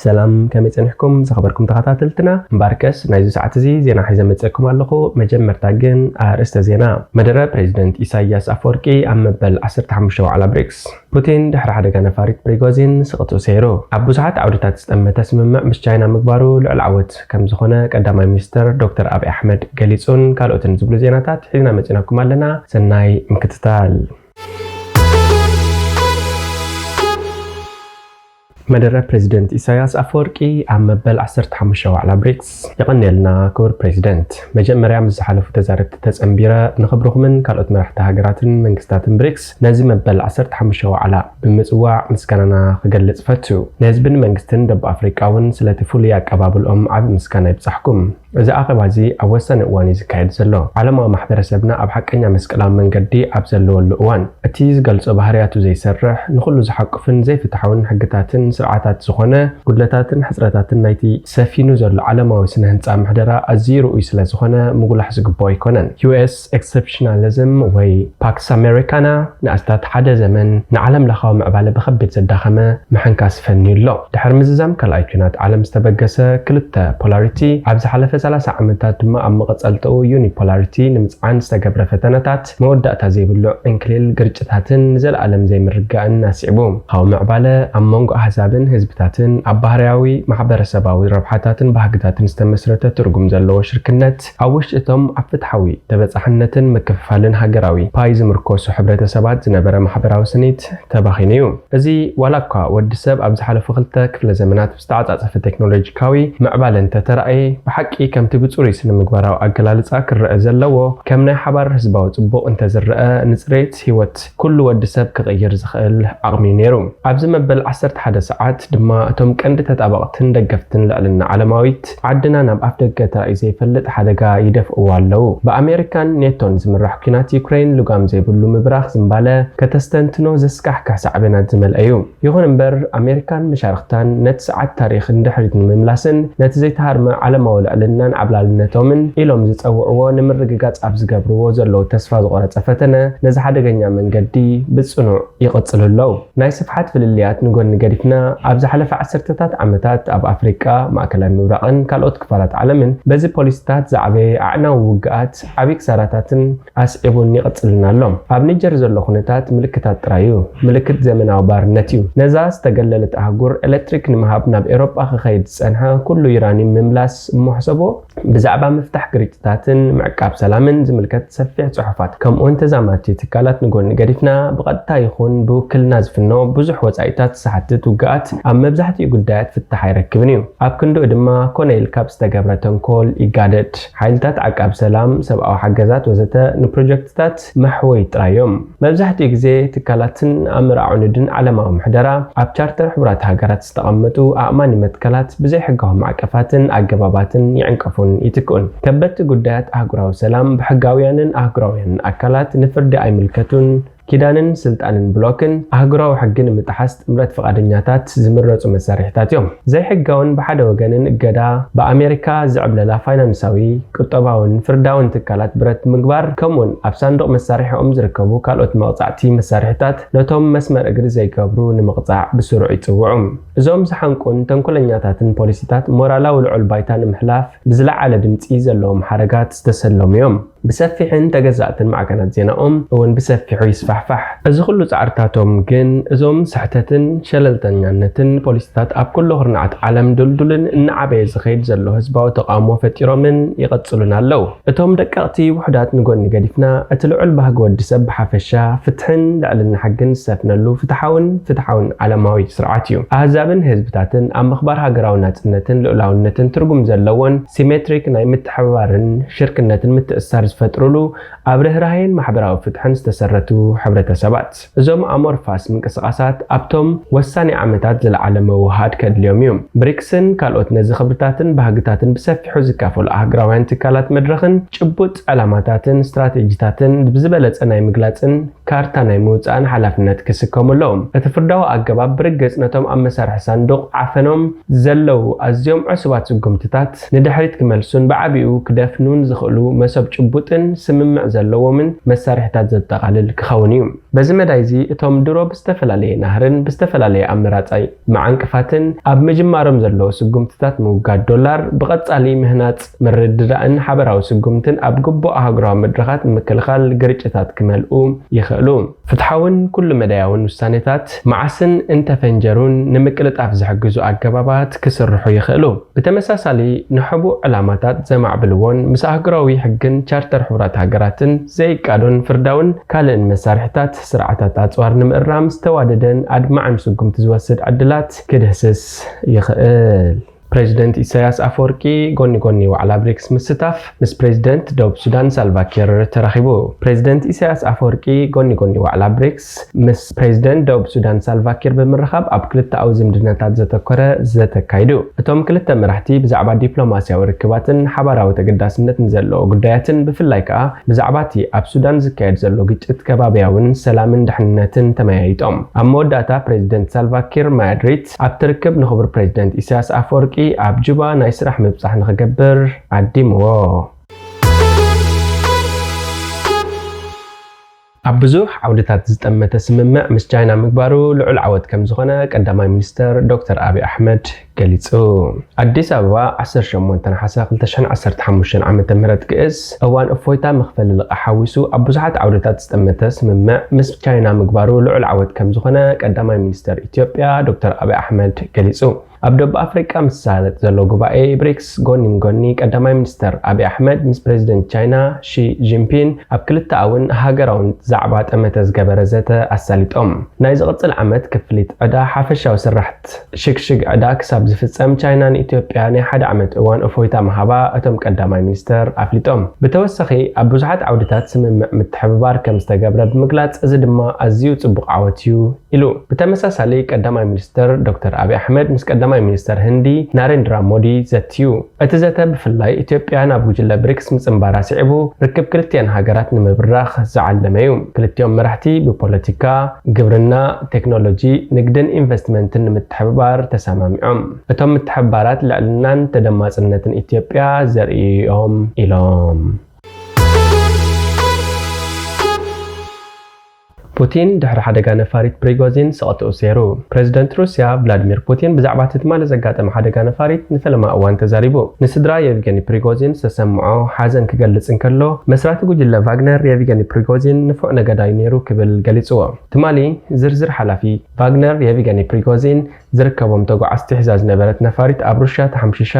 ሰላም፣ ከመይ ጸኒሕኩም ዝኸበርኩም ተኸታተልትና? እምበኣርከስ ናይዚ ሰዓት እዚ ዜና ሒዘ መጸኩም ኣለኹ። መጀመርታ ግን ኣርእስተ ዜና። መደረ ፕሬዚደንት ኢሳያስ ኣፈወርቂ ኣብ መበል ዓሰርተ ሓሙሽተ ዋዕላ ብሪክስ። ፑቲን ድሕሪ ሓደጋ ነፋሪት ፕሪጎዚን ስቕትኡ ሰይሩ። ኣብ ብዙሓት ዓውድታት ዝጠመተ ስምምዕ ምስ ቻይና ምግባሩ ልዑል ዓወት ከም ዝኾነ ቀዳማይ ሚኒስተር ዶክተር ኣብይ ኣሕመድ ገሊጹን ካልኦትን ዝብሉ ዜናታት ሒዝና መጺናኩም ኣለና። ሰናይ ምክትታል። መደረ ፕሬዚደንት ኢሳያስ ኣፈወርቂ ኣብ መበል ዓሰርተ ሓሙሽተ ዋዕላ ብሪክስ። የቐንየልና ክቡር ፕሬዚደንት። መጀመርያ ምስ ዝሓለፉ ተዛረብቲ ተጸንቢረ ንኽብርኹምን ካልኦት መራሕቲ ሃገራትን መንግስታትን ብሪክስ ነዚ መበል ዓሰርተ ሓሙሽተ ዋዕላ ብምጽዋዕ ምስጋናና ክገልጽ ፈቱ። ንህዝብን መንግስትን ደቡብ ኣፍሪቃ እውን ስለቲ ፍሉይ ኣቀባብልኦም ዓቢ ምስጋና ይብጻሕኩም። እዚ ኣኼባ እዚ ኣብ ወሳኒ እዋን እዩ ዝካየድ ዘሎ። ዓለማዊ ማሕበረሰብና ኣብ ሓቀኛ መስቀላዊ መንገዲ ኣብ ዘለወሉ እዋን፣ እቲ ዝገልጾ ባህርያቱ ዘይሰርሕ፣ ንኹሉ ዝሓቁፍን ዘይፍትሓውን ሕግታትን ስርዓታት ዝኾነ፣ ጉድለታትን ሕጽረታትን ናይቲ ሰፊኑ ዘሎ ዓለማዊ ስነ ህንጻ ምሕደራ ኣዝዩ ርኡይ ስለ ዝኾነ ምጉላሕ ዝግብኦ ኣይኮነን። ዩ ኤስ ኤክሰፕሽናሊዝም ወይ ፓክስ ኣሜሪካና ንኣስታት ሓደ ዘመን ንዓለም ለኻዊ ምዕባለ ብኸቢድ ዘዳኸመ ምሕንካስ ፈንዩ ኣሎ። ድሕሪ ምዝዛም ካልኣይ ኲናት ዓለም ዝተበገሰ ክልተ ፖላሪቲ፣ ኣብ ዝሓለፈ ሰላሳ ዓመታት ድማ ኣብ መቐጸልታኡ ዩኒፖላሪቲ ንምጽዓን ዝተገብረ ፈተነታት መወዳእታ ዘይብሉ ዕንክሊል ግርጭታትን ንዘለኣለም ዘይምርግጋእን ኣስዒቡ። ለኻዊ ምዕባለ ኣብ መንጎ ኣህዛብን ህዝብታትን ኣብ ባህርያዊ ማሕበረሰባዊ ረብሓታትን ባህግታትን ዝተመስረተ ትርጉም ዘለዎ ሽርክነት ኣብ ውሽጢ እቶም ኣብ ፍትሓዊ ተበጻሕነትን ምክፍፋልን ሃገራዊ ፓይ ዝምርኮሱ ሕብረተሰባት ዝነበረ ማሕበራዊ ስኒት ተባኺኑ እዩ። እዚ ዋላ እኳ ወዲ ሰብ ኣብ ዝሓለፉ ክልተ ክፍለ ዘመናት ብዝተዓጻጸፈ ቴክኖሎጂካዊ ምዕባለ እንተተራእየ፣ ብሓቂ ከምቲ ብጽሩይ ስነ ምግባራዊ ኣገላልጻ ክረአ ዘለዎ ከም ናይ ሓባር ህዝባዊ ጽቡቕ እንተዝረአ፣ ንጽሬት ህይወት ኩሉ ወዲ ሰብ ክቕይር ዝኽእል ዓቕሚ እዩ ነይሩ። ኣብዚ መበል ዓሰርተ ሓደ ሰዓት ድማ እቶም ቀንዲ ተጣበቕትን ደገፍትን ልዕልና ዓለማዊት ዓድና ናብ ኣፍደገ ተራእዩ ዘይፈልጥ ሓደጋ ይደፍእዎ ኣለዉ። ብኣሜሪካን ኔቶን ዝምራሕ ኲናት ዩክሬን ልጓም ዘይብሉ ምብራኽ ዝምባለ ከተስተንትኖ ዘስካሕክሕ ሳዕቤናት ዝመልአ እዩ። ይኹን እምበር፣ ኣሜሪካን መሻርኽታን ነቲ ሰዓት ታሪኽ ንድሕሪት ንምምላስን ነቲ ዘይተሃርመ ዓለማዊ ልዕልናን ዓብላልነቶምን ኢሎም ዝጸውዕዎ ንምርግጋጽ ኣብ ዝገብርዎ ዘለዉ ተስፋ ዝቖረጸ ፈተነ፣ ነዚ ሓደገኛ መንገዲ ብጽኑዕ ይቕጽሉ ኣለዉ። ናይ ስፍሓት ፍልልያት ንጎኒ ገዲፍና፣ ኣብ ዝሓለፈ ዓሰርተታት ዓመታት ኣብ ኣፍሪቃ፣ ማእከላይ ምብራቕን ካልኦት ክፋላት ዓለምን በዚ ፖሊሲታት ዝዓበየ ኣዕናዊ ውግኣት፣ ዓቢ ክሳራታትን ኣስዒቡን ይቕጽልን ኣሎ። ኣብ ኒጀር ዘሎ ኩነታት ምልክታት ጥራይ እዩ። ምልክት ዘመናዊ ባርነት እዩ። ነዛ ዝተገለለት ኣህጉር ኤሌክትሪክ ንምሃብ ናብ ኤውሮጳ ክኸይድ ዝጸንሐ ኩሉ ዩራኒየም ምምላስ እሞ ሕሰቦ፣ ብዛዕባ ምፍታሕ ግርጭታትን ምዕቃብ ሰላምን ዝምልከት ሰፊሕ ጽሑፋት፣ ከምኡውን ተዛማድቲ ትካላት ንጎኒ ገዲፍና፣ ብቐጥታ ይኹን ብውክልና ዝፍኖ ብዙሕ ወጻኢታት ዝሓትት ውግኣት ኣብ መብዛሕትኡ ጉዳያት ፍታሕ ኣይረክብን እዩ። ኣብ ክንድኡ ድማ፣ ኮነ ኢልካ ብዝተገብረ ተንኮል ይጋደድ። ሓይልታት ዓቃብ ሰላም፣ ሰብኣዊ ሓገዛት ወዘተ ንፕሮጀክትታት መሕወዪ ጥራይ እዮም። መብዛሕትኡ ግዜ ትካላትን ኣምር ኣዕኑድን ዓለማዊ ምሕደራ ኣብ ቻርተር ሕቡራት ሃገራት ዝተቐመጡ ኣእማኒ መትከላት ብዘይሕጋዊ ማዕቀፋትን ኣገባባትን ይዕንቀፉን ይትክኡን። ከበድቲ ጉዳያት ኣህጉራዊ ሰላም ብሕጋውያንን ኣህጉራውያንን ኣካላት ንፍርዲ ኣይምልከቱን። ኪዳንን ስልጣንን ብሎክን ኣህጉራዊ ሕጊ ንምጥሓስ ጥምረት ፍቓደኛታት ዝምረጹ መሳርሒታት እዮም። ዘይሕጋውን ብሓደ ወገንን እገዳ፣ ብኣሜሪካ ዝዕብለላ ፋይናንሳዊ፣ ቁጠባውን ፍርዳውን ትካላት ብረት ምግባር፣ ከምኡውን ኣብ ሳንዱቕ መሳርሒኦም ዝርከቡ ካልኦት መቕጻዕቲ መሳርሒታት ነቶም መስመር እግሪ ዘይገብሩ ንምቕጻዕ ብስሩዕ ይጽውዑ። እዞም ዝሓንቁን ተንኮለኛታትን ፖሊሲታት ሞራላዊ ልዑል ባይታ ንምሕላፍ ብዝለዓለ ድምጺ ዘለዎም ሓረጋት ዝተሰለሙ እዮም። ብሰፊሕን ተገዛእትን ማዕከናት ዜናኦም እውን ብሰፊሑ ይስፋሕፋሕ። እዚ ኩሉ ጻዕርታቶም ግን እዞም ስሕተትን ሸለልተኛነትን ፖሊሲታት ኣብ ኩሉ ኩርናዓት ዓለም ድልዱልን እናዓበየ ዝኸይድ ዘሎ ህዝባዊ ተቓውሞ ፈጢሮምን ይቐጽሉን ኣለዉ። እቶም ደቀቕቲ ውሑዳት ንጎኒ ገዲፍና፣ እቲ ልዑል ባህጊ ወዲ ሰብ ብሓፈሻ፣ ፍትሕን ልዕልና ሕግን ዝሰፍነሉ ፍትሓውን ፍትሓውን ዓለማዊ ስርዓት እዩ። ኣህዛብን ህዝብታትን ኣብ ምኽባር ሃገራዊ ናጽነትን ልኡላውነትን ትርጉም ዘለዎን ሲሜትሪክ ናይ ምትሕብባርን ሽርክነትን ምትእስሳር ዝፈጥሩሉ፣ ኣብ ርህራሄን ማሕበራዊ ፍትሕን ዝተሰረቱ ሕብረተሰባት። እዞም ኣሞርፋስ ምንቅስቓሳት ኣብቶም ወሳኒ ዓመታት ዝለዓለ ምውህሃድ ከድልዮም እዩ። ብሪክስን ካልኦት ነዚ ክብርታትን ባህግታትን ብሰፊሑ ዝካፈሉ ኣህጉራውያን ትካላት መድረኽን ጭቡጥ ዕላማታትን ስትራቴጂታትን ብዝበለጸ ናይ ምግላጽን ካርታ ናይ ምውጻእን ሓላፍነት ክስከሙ ኣለዎም። እቲ ፍርዳዊ ኣገባብ ብርግጽ ነቶም ኣብ መሳርሒ ሳንዱቕ ዓፈኖም ዘለዉ ኣዝዮም ዕሱባት ስጉምትታት ንድሕሪት ክመልሱን ብዓቢኡ ክደፍኑን ዝኽእሉ መሰብ ጭቡጥን ስምምዕ ዘለዎምን መሳርሒታት ዘጠቓልል ክኸውን እዩ። በዚ መዳይ እዚ እቶም ድሮ ብዝተፈላለየ ናህርን ብዝተፈላለየ ኣመራጻይ መዓንቅፋትን ኣብ ምጅማሮም ዘለዉ ስጉምትታት ምውጋድ ዶላር ብቐጻሊ ምህናጽ ምርድዳእን ሓበራዊ ስጉምትን ኣብ ግቡእ ኣህጉራዊ መድረኻት ምክልኻል ግርጭታት ክመልኡ ይኽእሉ። ፍትሓውን ኩሉ መዳያውን ውሳኔታት መዓስን እንተፈንጀሩን ንምቅልጣፍ ዝሕግዙ ኣገባባት ክስርሑ ይኽእሉ። ብተመሳሳሊ ንሕቡእ ዕላማታት ዘማዕብልዎን ምስ ኣህጉራዊ ሕግን ቻርተር ሕቡራት ሃገራትን ዘይቃዶን ፍርዳውን ካልእን መሳርሕታት ስርዓታት ኣጽዋር ንምእራም ዝተዋደደን ኣድማዕን ስጉምቲ ዝወስድ ዕድላት ክድህስስ ይኽእል። ፕሬዚደንት ኢሳያስ ኣፈወርቂ ጎኒ ጎኒ ዋዕላ ብሪክስ ምስታፍ ምስ ፕሬዚደንት ደቡብ ሱዳን ሳልቫኪር ተራኺቡ። ፕሬዚደንት ኢሳያስ ኣፈወርቂ ጎኒ ጎኒ ዋዕላ ብሪክስ ምስ ፕሬዚደንት ደቡብ ሱዳን ሳልቫኪር ብምርኻብ ኣብ ክልተኣዊ ዝምድናታት ዘተኮረ ዘተ ኣካይዱ። እቶም ክልተ መራሕቲ ብዛዕባ ዲፕሎማስያዊ ርክባትን ሓባራዊ ተገዳስነት ንዘለዎ ጉዳያትን ብፍላይ ከኣ ብዛዕባ እቲ ኣብ ሱዳን ዝካየድ ዘሎ ግጭት ከባብያውን ሰላምን ድሕንነትን ተመያይጦም። ኣብ መወዳእታ ፕሬዚደንት ሳልቫኪር ማያድሪት ኣብቲ ርክብ ንክቡር ፕሬዚደንት ኢሳያስ ኣፈወርቂ ኣብ ጁባ ናይ ስራሕ ምብጻሕ ንክገብር ዓዲምዎ። ኣብ ብዙሕ ዓውድታት ዝጠመተ ስምምዕ ምስ ቻይና ምግባሩ ልዑል ዓወት ከም ዝኾነ ቀዳማይ ሚኒስተር ዶክተር ኣቢ ኣሕመድ ገሊጹ። ኣዲስ ኣበባ፣ ዓሰርተ ሸሞንተ ነሓሰ ክልተ ሽሕን ዓሰርተ ሓሙሽተን ዓመተ ምህረት ግእዝ፣ እዋን እፎይታ መኽፈሊ ልቓሕ ሓዊሱ ኣብ ብዙሓት ዓውድታት ዝጠመተ ስምምዕ ምስ ቻይና ምግባሩ ልዑል ዓወት ከም ዝኾነ ቀዳማይ ሚኒስተር ኢትዮጵያ ዶክተር ኣቢ ኣሕመድ ገሊጹ። ኣብ ደቡብ ኣፍሪቃ ምስ ዝሳለጥ ዘሎ ጉባኤ ብሪክስ ጎኒ ንጎኒ ቀዳማይ ሚኒስተር ኣቢ ኣሕመድ ምስ ፕሬዚደንት ቻይና ሺ ጂንፒን ኣብ ክልተኣውን ሃገራውን ዛዕባ ጠመተ ዝገበረ ዘተ ኣሳሊጦም። ናይ ዝቕጽል ዓመት ክፍሊት ዕዳ ሓፈሻዊ ስራሕት ሽግሽግ ዕዳ ክሳብ ዝፍጸም ቻይና ንኢትዮጵያ ናይ ሓደ ዓመት እዋን እፎይታ ምሃባ እቶም ቀዳማይ ሚኒስተር ኣፍሊጦም። ብተወሳኺ ኣብ ብዙሓት ዓውድታት ስምምዕ ምትሕብባር ከም ዝተገብረ ብምግላጽ እዚ ድማ ኣዝዩ ጽቡቕ ዓወት እዩ ኢሉ። ብተመሳሳሊ ቀዳማይ ሚኒስተር ዶክተር ኣቢ ኣሕመድ ምስ ቀዳማይ ሚኒስተር ህንዲ ናሬንድራ ሞዲ ዘትዩ። እቲ ዘተ ብፍላይ ኢትዮጵያ ናብ ጉጅለ ብሪክስ ምጽንባራ ስዒቡ ርክብ ክልቲኣን ሃገራት ንምብራኽ ዝዓለመ እዩ። ክልቲኦም መራሕቲ ብፖለቲካ፣ ግብርና፣ ቴክኖሎጂ፣ ንግድን ኢንቨስትመንትን ንምትሕብባር ተሰማሚዖም። እቶም ምትሕብባራት ልዕልናን ተደማጽነትን ኢትዮጵያ ዘርእዩ እዮም ኢሎም። ፑቲን ድሕሪ ሓደጋ ነፋሪት ፕሪጎዚን ስቕትኡ ሰይሩ። ፕሬዚደንት ሩስያ ቭላድሚር ፑቲን ብዛዕባ እቲ ትማሊ ዘጋጠመ ሓደጋ ነፋሪት ንፈለማ እዋን ተዛሪቡ። ንስድራ የቭገኒ ፕሪጎዚን ዝተሰምዖ ሓዘን ክገልጽ እንከሎ፣ መስራቲ ጉጅለ ቫግነር የቭገኒ ፕሪጎዚን ንፉዕ ነገዳይ ነይሩ ክብል ገሊጽዎ። ትማሊ ዝርዝር ሓላፊ ቫግነር የቭገኒ ፕሪጎዚን ዝርከቦም ተጓዓዝቲ ሒዛ ዝነበረት ነፋሪት ኣብ ሩስያ ተሓምሺሻ፣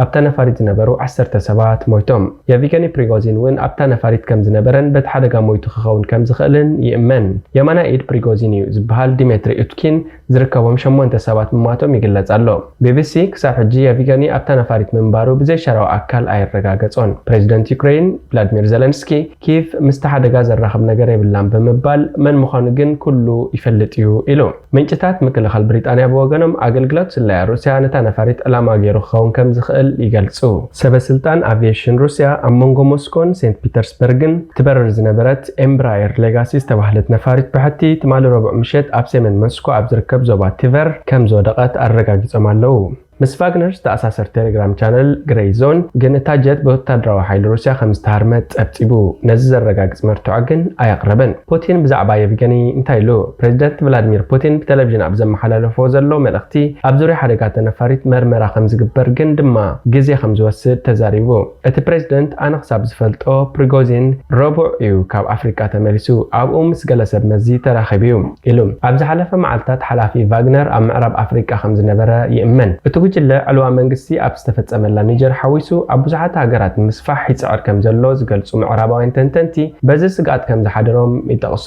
ኣብታ ነፋሪት ዝነበሩ ዓሰርተ ሰባት ሞይቶም። የቪገኒ ፕሪጎዚን እውን ኣብታ ነፋሪት ከም ዝነበረን በቲ ሓደጋ ሞይቱ ክኸውን ከም ዝኽእልን ይእመን። የማናይ ኢድ ፕሪጎዚን እዩ ዝበሃል ዲሜትሪ ኡትኪን ዝርከቦም ሸሞንተ ሰባት ምሟቶም ይግለጽ ኣሎ። ቢቢሲ ክሳብ ሕጂ የቪገኒ ኣብታ ነፋሪት ምንባሩ ብዘይሻራዊ ኣካል ኣየረጋገጾን። ፕሬዚደንት ዩክሬን ቭላድሚር ዘለንስኪ ኪቭ ምስቲ ሓደጋ ዘራኽብ ነገር የብላን ብምባል መን ምዃኑ ግን ኩሉ ይፈልጥ እዩ ኢሉ። ምንጭታት ምክልኻል ብሪጣንያ ብወገኖም ኣገልግሎት ስለያ ሩስያ ነታ ነፋሪት ዕላማ ገይሩ ክኸውን ከም ዝኽእል ይገልጹ። ሰበ ስልጣን ኣቪየሽን ሩስያ ኣብ መንጎ ሞስኮን ሴንት ፒተርስበርግን ትበርር ዝነበረት ኤምብራየር ሌጋሲ ዝተባህለት ነፋሪት ብሕቲ ትማሊ ረቡዕ ምሸት ኣብ ሰሜን ሞስኮ ኣብ ዝርከብ ዞባ ቲቨር ከም ዝወደቐት ኣረጋጊጾም ኣለዉ። ምስ ቫግነር ዝተኣሳሰር ቴሌግራም ቻነል ግሬይ ዞን ግን እታ ጀት ብወታደራዊ ሓይሊ ሩስያ ከም ዝተሃርመት ጸብጺቡ። ነዚ ዘረጋግጽ መርትዖ ግን ኣየቕረበን። ፑቲን ብዛዕባ የቭገኒ እንታይ ኢሉ? ፕሬዚደንት ቭላድሚር ፑቲን ብቴሌቪዥን ኣብ ዘመሓላለፎ ዘሎ መልእኽቲ ኣብ ዙርያ ሓደጋ ተነፋሪት መርመራ ከም ዝግበር ግን ድማ ግዜ ከም ዝወስድ ተዛሪቡ። እቲ ፕሬዚደንት ኣነ ክሳብ ዝፈልጦ ፕሪጎዚን ረቡዕ እዩ ካብ ኣፍሪቃ ተመሊሱ። ኣብኡ ምስ ገለ ሰብ መዚ ተራኺቡ እዩ ኢሉ። ኣብ ዝሓለፈ መዓልታት ሓላፊ ቫግነር ኣብ ምዕራብ ኣፍሪቃ ከም ዝነበረ ይእመን። እቲ ጉጅለ ዕልዋ መንግስቲ ኣብ ዝተፈጸመላ ኒጀር ሓዊሱ ኣብ ብዙሓት ሃገራት ንምስፋሕ ይጽዕር ከም ዘሎ ዝገልጹ ምዕራባውያን ተንተንቲ፣ በዚ ስግኣት ከም ዝሓደሮም ይጠቕሱ።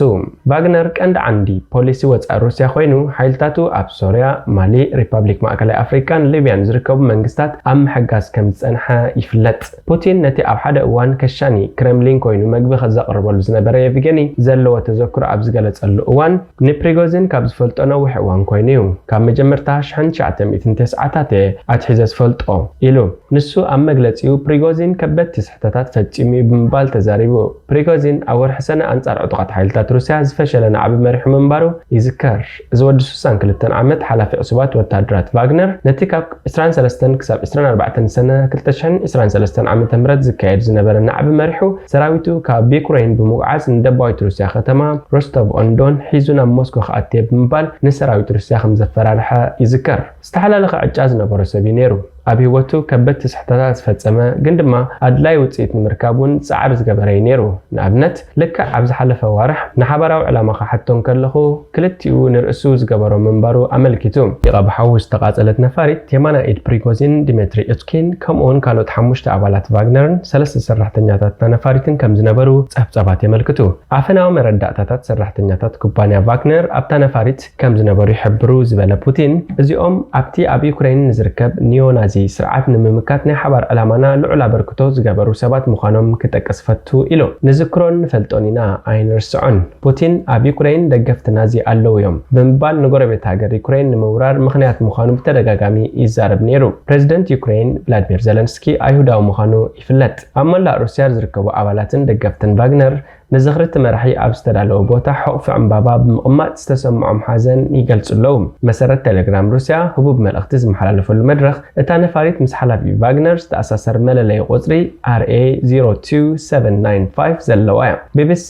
ቫግነር ቀንዲ ዓንዲ ፖሊሲ ወጻኢ ሩስያ ኮይኑ፣ ሓይልታቱ ኣብ ሶርያ፣ ማሊ፣ ሪፓብሊክ ማእከላይ ኣፍሪቃን ሊብያን ዝርከቡ መንግስታት ኣብ ምሕጋዝ ከም ዝጸንሐ ይፍለጥ። ፑቲን ነቲ ኣብ ሓደ እዋን ከሻኒ ክረምሊን ኮይኑ መግቢ ዘቕርበሉ ዝነበረ የቭገኒ ዘለዎ ተዘክሮ ኣብ ዝገለጸሉ እዋን፣ ንፕሪጎዚን ካብ ዝፈልጦ ነዊሕ እዋን ኮይኑ እዩ። ካብ መጀመርታ ሽሕን ትሽዓተ ሚእትን ተስዓታት እየ ኣትሒዘ ዝፈልጦ ኢሉ። ንሱ ኣብ መግለጺኡ ፕሪጎዚን ከበድቲ ስሕተታት ፈጺሙ እዩ ብምባል ተዛሪቡ። ፕሪጎዚን ኣብ ወርሒ ሰነ ኣንጻር ዕጡቓት ሓይልታት ሩስያ ዝፈሸለ ናዕቢ መሪሑ ምንባሩ ይዝከር። እዚ ወዲ ስሳን ክልተን ዓመት ሓላፊ ዕሱባት ወታደራት ቫግነር ነቲ ካብ ዕስራን ሰለስተን ክሳብ ዕስራን ኣርባዕተን ሰነ ክልተ ሽሕን ዕስራን ሰለስተን ዓመተ ምህረት ዝካየድ ዝነበረ ናዕቢ መሪሑ ሰራዊቱ ካብ ዩክሬን ብምጉዓዝ ንደባዊት ሩስያ ከተማ ሮስቶቭ ኦንዶን ሒዙ ናብ ሞስኮ ክኣትየ ብምባል ንሰራዊት ሩስያ ከም ዘፈራርሐ ይዝከር። ዝተሓላለኸ ዕጫ ዝነበሮ ሰብ እዩ ነይሩ። ኣብ ህይወቱ ከበድቲ ስሕተታት ዝፈጸመ ግን ድማ ኣድላይ ውጽኢት ንምርካብ እውን ጻዕሪ ዝገበረ እዩ ነይሩ። ንኣብነት፣ ልክዕ ኣብ ዝሓለፈ ዋርሕ ንሓባራዊ ዕላማ ክሓቶ እንከለኹ ክልቲኡ ንርእሱ ዝገበሮ ምንባሩ ኣመልኪቱ። ዲቓ ብሓዊ ዝተቓጸለት ነፋሪት የማናይ ኢድ ፕሪጎዚን ዲሜትሪ ኡትኪን ከምኡውን ካልኦት ሓሙሽተ ኣባላት ቫግነርን ሰለስተ ሰራሕተኛታት እታ ነፋሪትን ከም ዝነበሩ ጸብጻባት የመልክቱ። ኣፈናዊ መረዳእታታት ሰራሕተኛታት ኩባንያ ቫግነር ኣብታ ነፋሪት ከም ዝነበሩ ይሕብሩ ዝበለ ፑቲን፣ እዚኦም ኣብቲ ኣብ ዩክሬን ንዝርከብ ኒዮናዚ ስርዓት ንምምካት ናይ ሓባር ዕላማና ልዑል ኣበርክቶ ዝገበሩ ሰባት ምዃኖም ክጠቅስ ፈቱ ኢሉ። ንዝክሮን ንፈልጦን ኢና፣ ኣይንርስዖን። ፑቲን ኣብ ዩክሬን ደገፍቲ ናዚ ኣለዉ እዮም ብምባል ንጎረቤት ሃገር ዩክሬን ንምውራር ምኽንያት ምዃኑ ብተደጋጋሚ ይዛረብ ነይሩ። ፕሬዚደንት ዩክሬን ቭላድሚር ዘለንስኪ ኣይሁዳዊ ምዃኑ ይፍለጥ። ኣብ መላእ ሩስያ ዝርከቡ ኣባላትን ደገፍትን ቫግነር ንዝኽሪ እቲ መራሒ ኣብ ዝተዳለወ ቦታ ሕቑፊ ዕምባባ ብምቕማጥ ዝተሰምዖም ሓዘን ይገልጹ ኣለዉ። መሰረት ቴሌግራም ሩስያ ህቡብ መልእኽቲ ዝመሓላለፈሉ መድረኽ፣ እታ ነፋሪት ምስ ሓላፊ ቫግነር ዝተኣሳሰር መለለዪ ቁጽሪ ኣር ኤ ዜሮ ቱ ሰቨን ናይን ፋይቭ ዘለዋ እያ። ቢቢሲ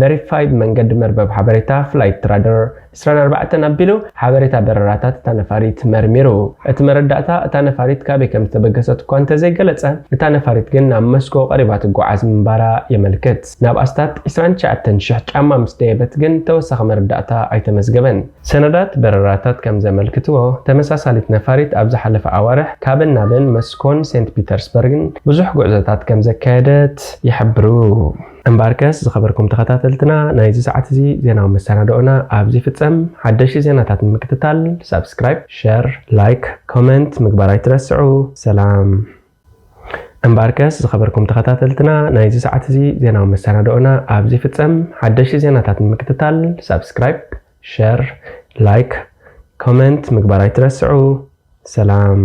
ቨሪፋይድ መንገዲ መርበብ ሓበሬታ ፍላይት ራደር ዕስራን ኣርባዕተን ኣቢሉ ሓበሬታ በረራታት እታ ነፋሪት መርሚሩ። እቲ መረዳእታ እታ ነፋሪት ካበይ ከም ዝተበገሰት እኳ እንተዘይገለጸ፣ እታ ነፋሪት ግን ናብ መስኮ ቀሪባ ትጓዓዝ ምንባራ የመልክት። ናብ ኣስታት ዕስራን ትሽዓተን ሽሕ ጫማ ምስ ደየበት ግን ተወሳኺ መረዳእታ ኣይተመዝገበን። ሰነዳት በረራታት ከም ዘመልክትዎ፣ ተመሳሳሊት ነፋሪት ኣብ ዝሓለፈ ኣዋርሕ ካብን ናብን መስኮን ሴንት ፒተርስበርግን ብዙሕ ጉዕዞታት ከም ዘካየደት ይሕብሩ። እምበኣርከስ ዝኸበርኩም ተኸታተልትና፣ ናይዚ ሰዓት እዚ ዜናዊ መሰናድኦና ኣብዚ ይፍጸም። ሓደሽቲ ዜናታት ንምክትታል ሳብስክራይብ፣ ሸር፣ ላይክ፣ ኮመንት ምግባር ኣይትረስዑ። ሰላም። እምበኣርከስ ዝኸበርኩም ተኸታተልትና፣ ናይዚ ሰዓት እዚ ዜናዊ መሰናድኦና ኣብዚ ይፍጸም። ሓደሽቲ ዜናታት ንምክትታል ሳብስክራይብ፣ ሸር፣ ላይክ፣ ኮመንት ምግባር ኣይትረስዑ። ሰላም።